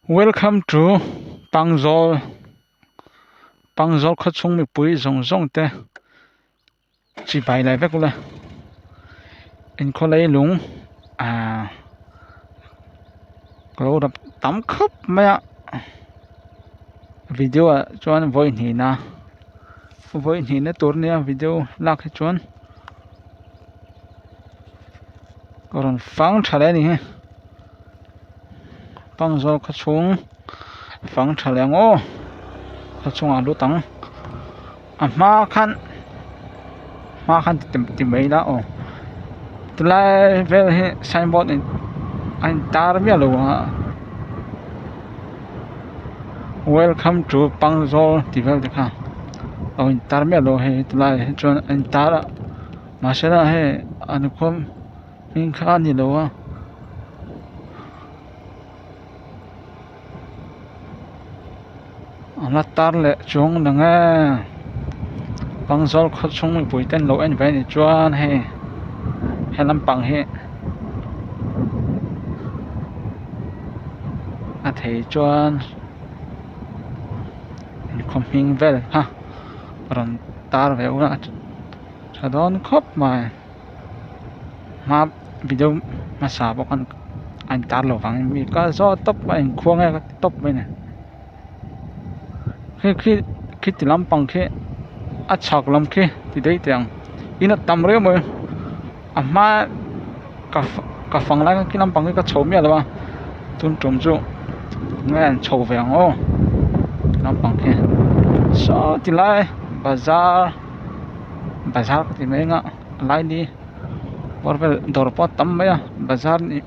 Welcome to Pangzawl Pangzawl khawchhung mipui zawng zawng te chibai lai vek ula inkhaw leilung ahh ka lo rap tam khawp mai a video ah chuan vawi hnihna vawi hnihna tur ania video lak hi chuan ka rawn fang tha leh a ni hi. Pangzawl khaw chhung fang tha leh ang aw khaw chhungah lut ang a hma khan hma khan ti mai ila aw tilai vel hi signboard in a in tar miah lo a welcome to Pangzawl tih vel te kha a in tar miah lo hei tilai ah hi chuan a in tar a mahse lah hei an khua. Hming kha a ni lo a. A la tar leh chuang nang e. Pangzawl khaw chhung mipui ten lo en ve a nih chuan hei he lampang hi a thei chuan inkhaw hming vel kha rawn tar ve ula a tha dawn khawp mai. Hma video hmasa pawh khan a intar lo vangin mi kal zawt tawp a inkhuang e ka ti tawp mai a ni khi khi khiti lampang khi a chhak lam khi ti daih teh ang in a tam riau mai a hma ka ka fang lai khan khi lampang khi ka chho miah lo a tun tum chu nge an chho ve ang aw lampang khi saw ti lai bazar bazar ka ti mai ang a. Lai ni bawr vel dawr pawh a tam mai a bazar nih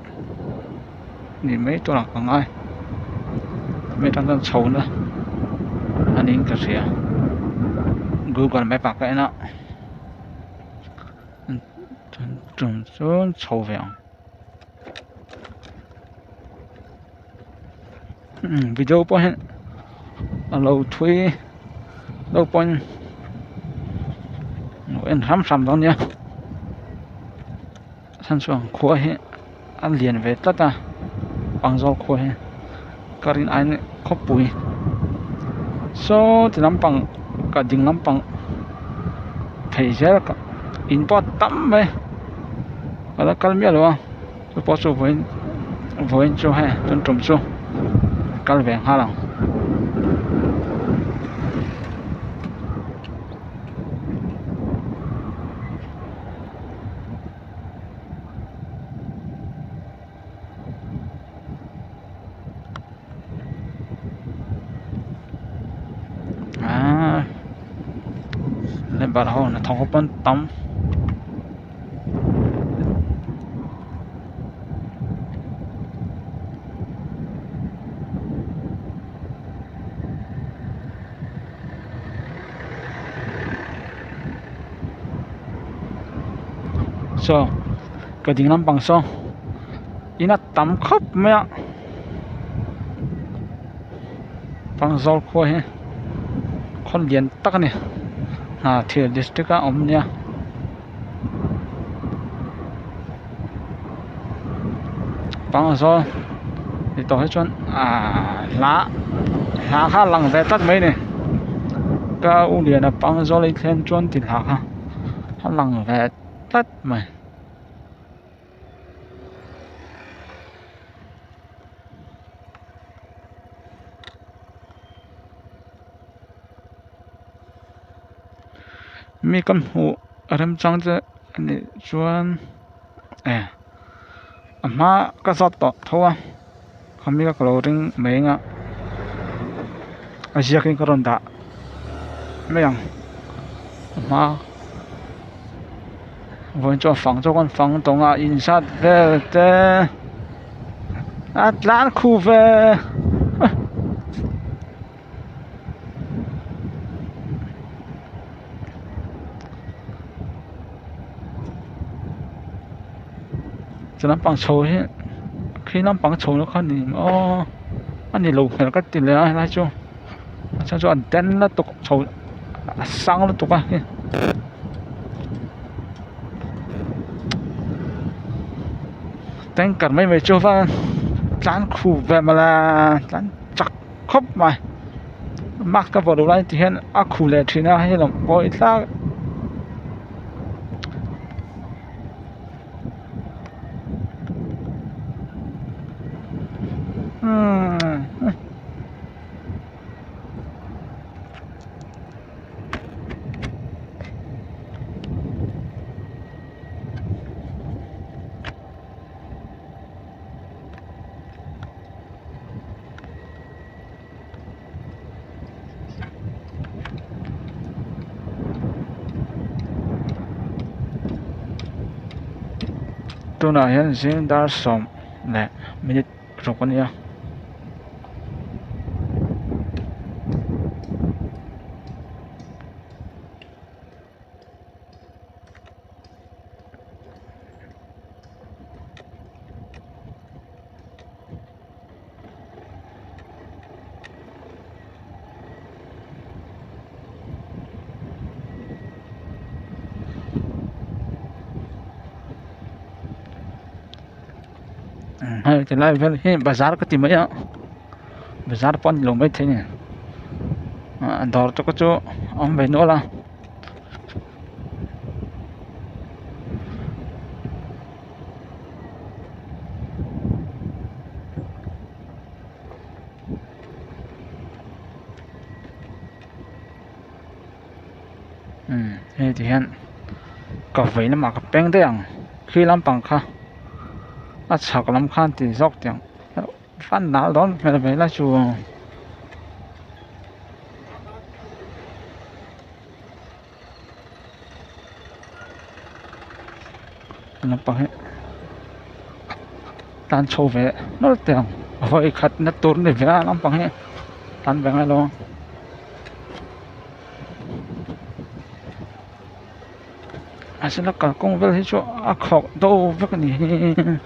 nih mai tur ah ka ngai hemi atang chuan chho na a niin ka hria google map ah ka en a tum chuan chho ve ang video pawh hian a lo thui deuh pawhin lo en hram hram dawn nia a chhan chu ang khua hi a lian ve tlat a Pangzawl khua hi ka rin aiin khawpui saw ti lampang ka ding lampang phei zel ka in pawh a tam mai ka la kal miah lo a. Chu pawh chu vawiin vawiin chu hei tun tum chu kal ve nghal ang. Aaa labour ho hnathawk ho pawn tam. Saw ka ding lampang saw in a tam khawp mai a Pangzawl khua hi khaw lian tak a ni Hnahthial district a awm a nia. Pangzawl ni tawh hi chuan ahh hla hla kha a lang ve tlat mai a ni ka u liana Pangzawl ei thlen chuan tih hla kha a lang ve tlat mai. Mi ka hmuh remchang che a nih chuan eh a hma ka zawt tawh tho a khami ka lo ring mai ang a a ziak in ka rawn dah mai ang a hma vawiin chu a fang chu kan fang tawng a inzat vel te a tlan khu ve. Chu lampang chho hi khi lampang chho na kha ni maw a ni lo hmel ka ti leh a helai chu a chhan chu a den lutuk chho a sang lutuk a hei tanker mai mai chu va. tlan khup ve mawle tlan chak khawp mai mask ka vuah loh lai ti hian a khuh leh thin a hei lawm pawi tlak. Tunah hian zing dar sawm leh minute ruk a ni a. Hei ti lai vel hi bazar ka ti mai a bazar pawh a ni lo maithei a ni ah dawr te chu a awm ve nual a. Hei ti hian ka vei lamah ka peng daih ang khi lampang kha a chhak lam khan ti zawk teh ang fan nal dawn hmel ve la chu. Lampang hi tan chho ve nawlh teh ang vawi khat na tur ni ve a lampang hi tan ve ngai lo ang. Mahse la kalkawng vel hi chu a khawk do vek a ni hi.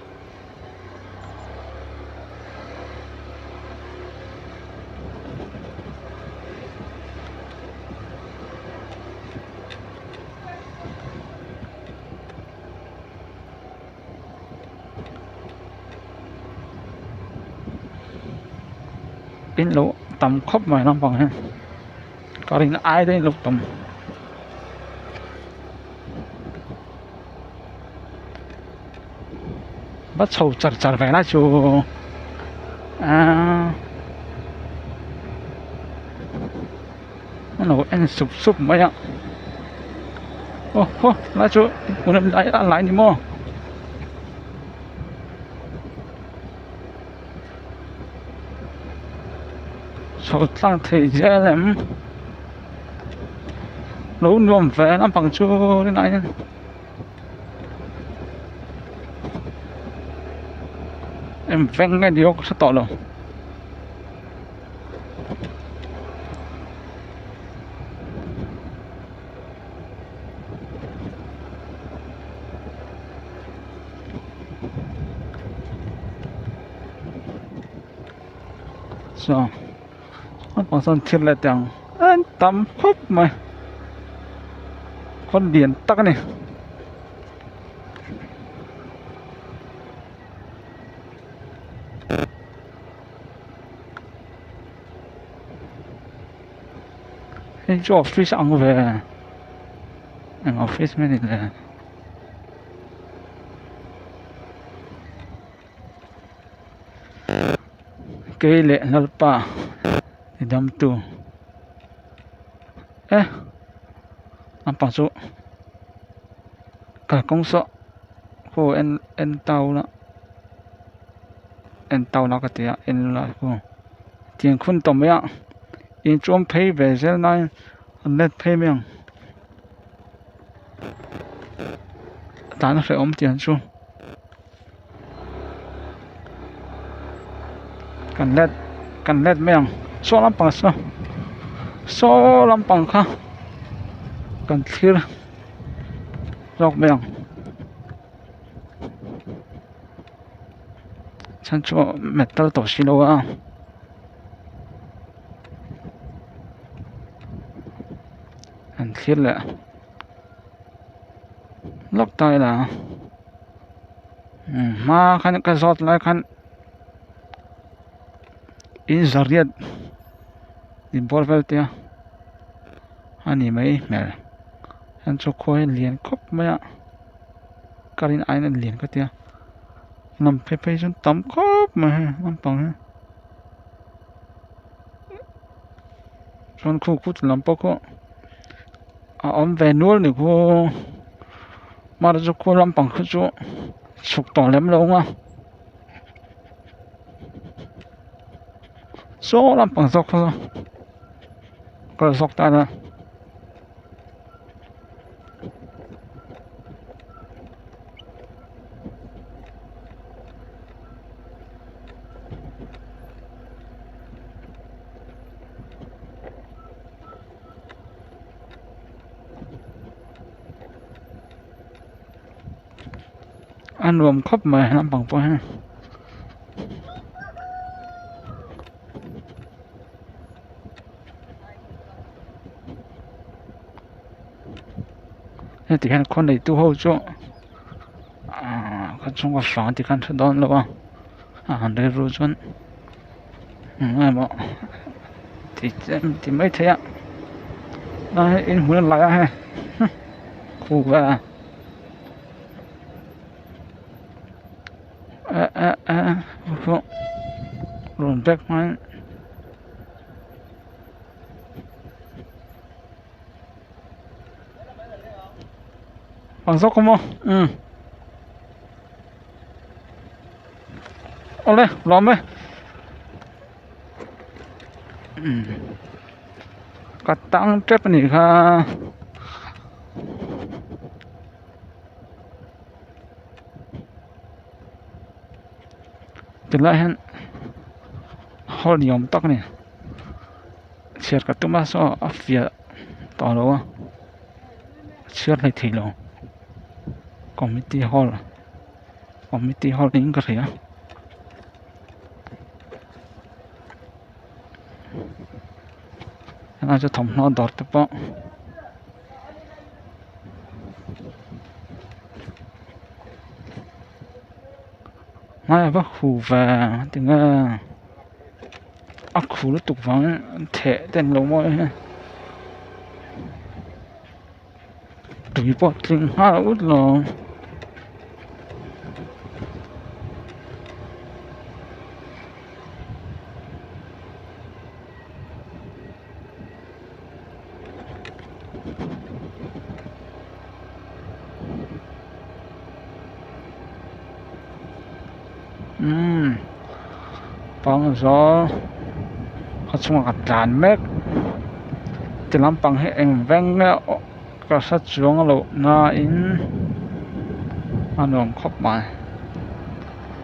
In lo tam khawp mai lampang hian ka rin ai daih in lo tam. Va chho char char ve lai chu aaa an lo en sup sup mai a aw haw lai chu lai a lai ni maw. Chho tlang thei zel em lo nuam ve lampang chu rinai in. Em veng nge ni aw ka hre tawh lo. Saw naupang sawn thil leh teh ang an tam khawp mai khawn lian tak a ni. Hei chu office ang ve eng office nge ni le. Kei leh Lalpa i damtu e lampang chu kalkawng saw khu en en tau la en tau la ka ti a en la khu tiang khun tawh mai a inchuan phei ve zel lai an let phei mai ang. Tlan a hrehawm tiang chu kan let kan let mai ang saw lampang saw saw lampang kha kan thlir zawk mai ang chhan chu metal tawh si lo a. An thlir leh lawk ta ila umm hma khan ka zawt lai khan. In zariat inbual vel te a a ni mai hmel chuan chu khua hi lian khawp mai a ka rin aiin a lian ka tia hnam phei phei chu tam khawp mai hei naupang hi chuan khu khu lam pawh khaw a awm ve nual a ni khu mahse chu khu lampang khu chu chhuk tawh lem lo ang a. Saw lampang zawk kha kal zawk ta ila a nuam khawp mai lampang pawh hi heti hian khaw neitu ho chu ahh khaw chhunga fang te khan hre dawn lo a a han rilru chuan eng emaw ti ti maithei a hei inhmun a lai a hei khu vel a. Eh eh eh rawn back hmain ang zawk awm aw umm awle lawm e umm ka tang tep a nih kha. Tilai hian hall ni awm tak a ni chhiar ka tum a saw a fiah tawh lo a chhiar hlei thei lo committee hall committee hall niin ka hria. Helai chu thawmhnaw dawr te pawh. Hmai a va hu ve tinge a khu lutuk vangin an theh te an lo mawi a tui pawh a tling nghal ut lo. Umm pangzawl khaw chhungah ka tlan mek ti lampang hi eng veng nge aw ka hre chuang loh nain a nuam khawp mai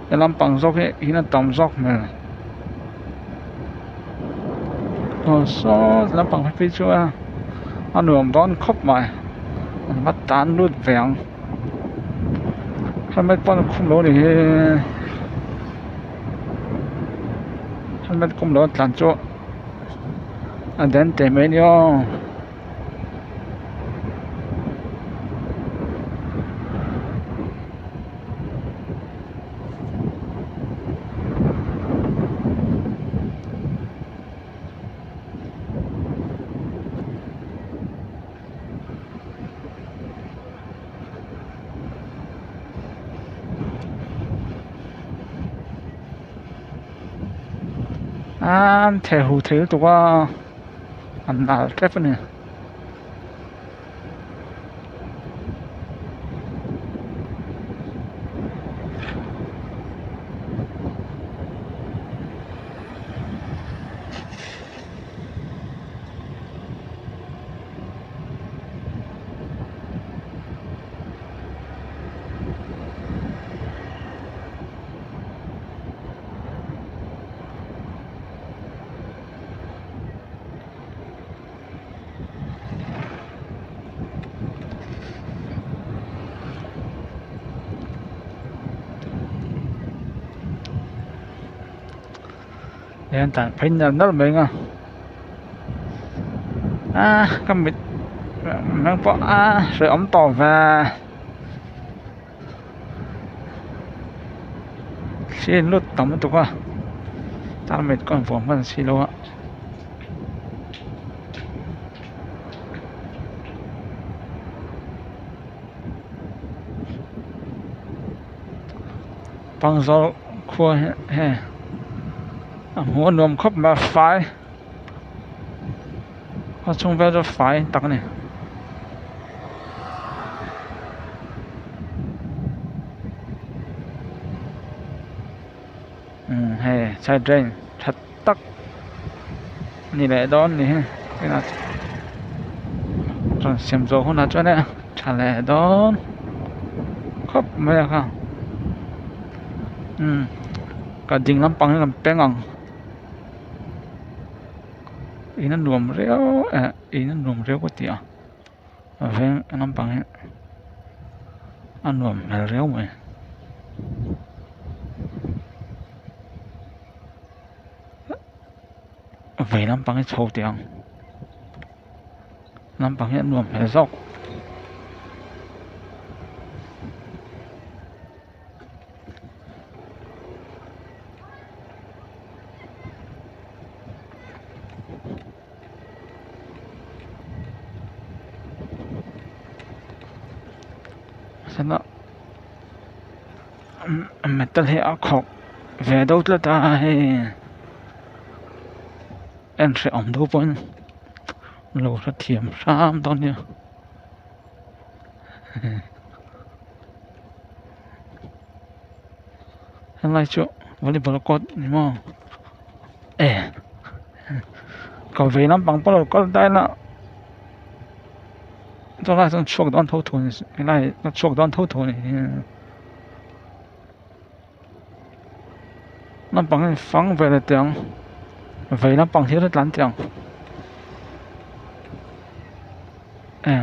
he lampang zawk hi in a tam zawk hmel aw saw lampang phei chu a a nuam dawn khawp mai an va tan lut ve ang helmet pawh an khum lo a ni hi helmet khum lo a tlan chu a den teh mai a ni aw. An theh hu thei lutuk a an nal tep a ni. Hian tlan phei nal nal mai ang a ah ka mit meng pawh a hrehawm tawh ve thli lut tam lutuk a. Tarmit ka vuah hman si lo a. Pangzawl khua hi hei a hmuh a nuam khawp mai a fai a chhung vel chu fai tak a ni. Umm hei side drain tha tak a ni leh dawn a ni hi tunah rawn siam zawh hunah chuan e tha leh dawn khawp mai a kha umm ka ding lampang hi kan peng ang in a nuam riau eh in a nuam riau ka ti a a veng lampang hi a nuam hmel riau mai. Vei lampang hi chho teh ang lampang hi a nuam hmel zawk. Metal hi a khawk ve deuh tlat a hei en hrehawm deuh pawhin lo hrethiam hram dawn nia. Helai chu volleyball court ni maw e ka vei lampang pawh lo kal ta ila chulai chuan chhuak dawn tho tho ni helai a chhuak dawn tho tho ni lampang hi fang ve leh teh ang vei lampang thil a tlan teh ang e.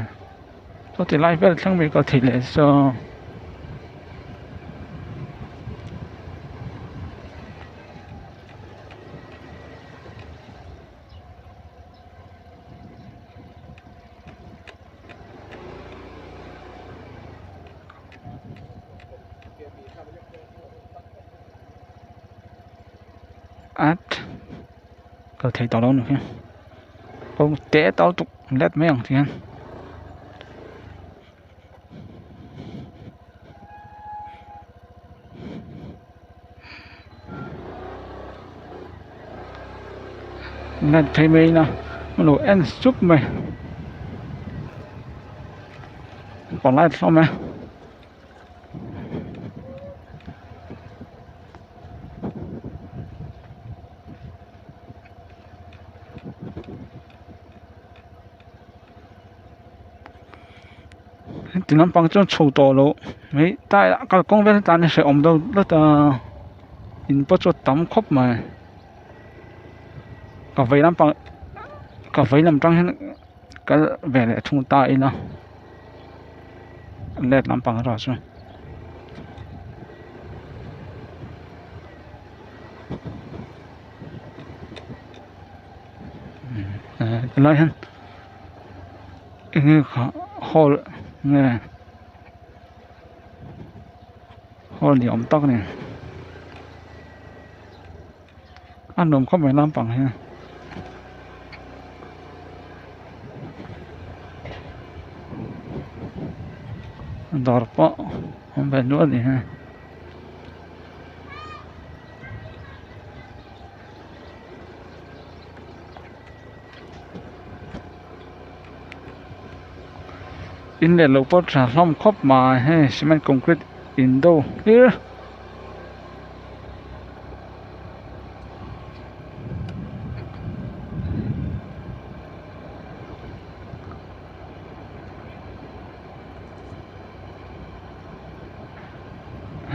Saw ti lai vel thleng mai ka thei leh saw. At kal thei tawh lo ni hi kawng te tawh lutuk let mai ang tihian. Let phei mai ila a lo en sup mai palai hlawm e. Ti lampang chuan chho tawh loh mai tai ah kalkawng vel tan a hrehawm deuh tlat a in pawh chu a tam khawp mai ka vei lampang ka vei lam tang hian kal ve leh thung ta ila let lampang erawh chu. Tilai hian enge kha hall nge hall ni awm tak a ni a nuam khawp mai lampang hi dawr pawh awm ve nual a ni he. In leh lo pawh tha hlawm khawp mai hei cement concrete in do hlir.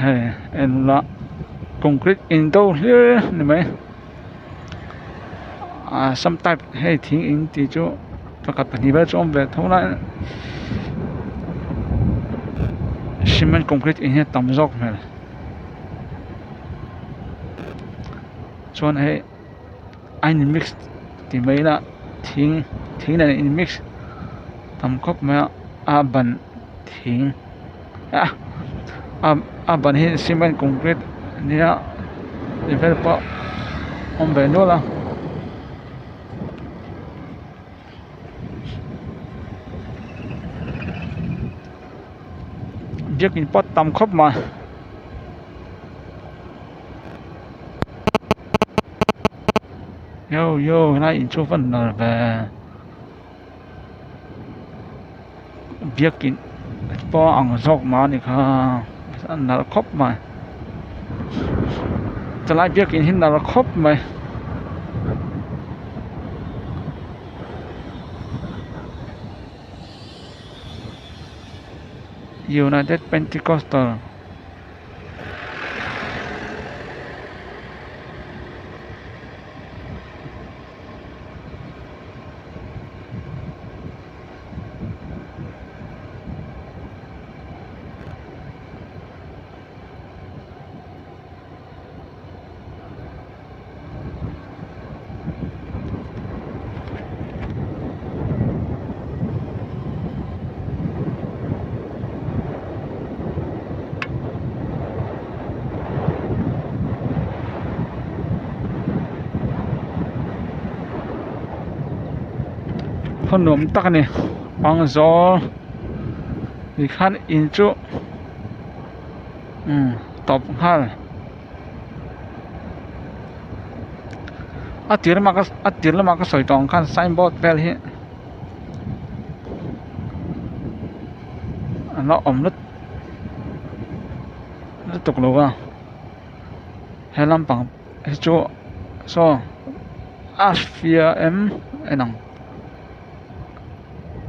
Hei en la concrete in do hlir ni mai ah some type hei thing in tih chu pakhat pahnih vel chu a awm ve tho lai cement concrete in hi a tam zawk hmel chuan hei a in mix ti mai ila thing thing nen a in mix tam khawp mai a a ban thing a a ban hi cement concrete ania ti vel pawh. awm ve nual a. Biakin pawh a tam khawp mai. Yo yo helai in chu va nalh ve biakin pawh a ang zawk mah a ni kha a nalh khawp mai chulai biakin hi nalh khawp mai. United Pentecostal. Khaw nuam tak a ni pangzawl tikhan in chu umm tawp nghal. A tir lamah ka a tir lamah ka sawi tawh ang khan signboard vel hi a la awm lut lutuk lo a he lampang hi chu saw a fia em en ang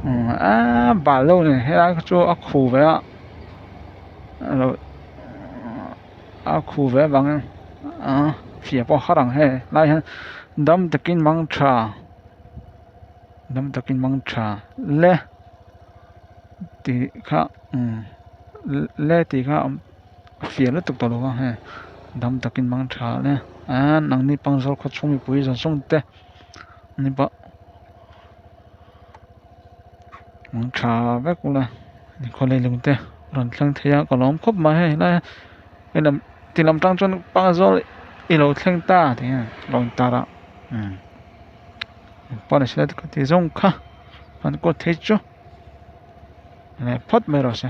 aaa bal deuh a ni helai kha chu a khu ve a alo. A khu ve avangin aaa fia pawh a har ang hei lai hian dam takin mang tha dam takin mang tha le tih kha umm le tih kha a fia lutuk tawh lo a hei dam takin mang tha le aaa nangni pangzawl khaw chhung mipui zawng zawng te ni pawh mang tha vek ula. Khawlei lung te rawn thleng thei a ka lawm khawp mai hei lai hei lam ti lam tang chuan pangzawl i lo thleng ta tih hian a lo intar a umm pawh ni se ka ti zawng kha an kawt thei chu leh phawt mai rawh se.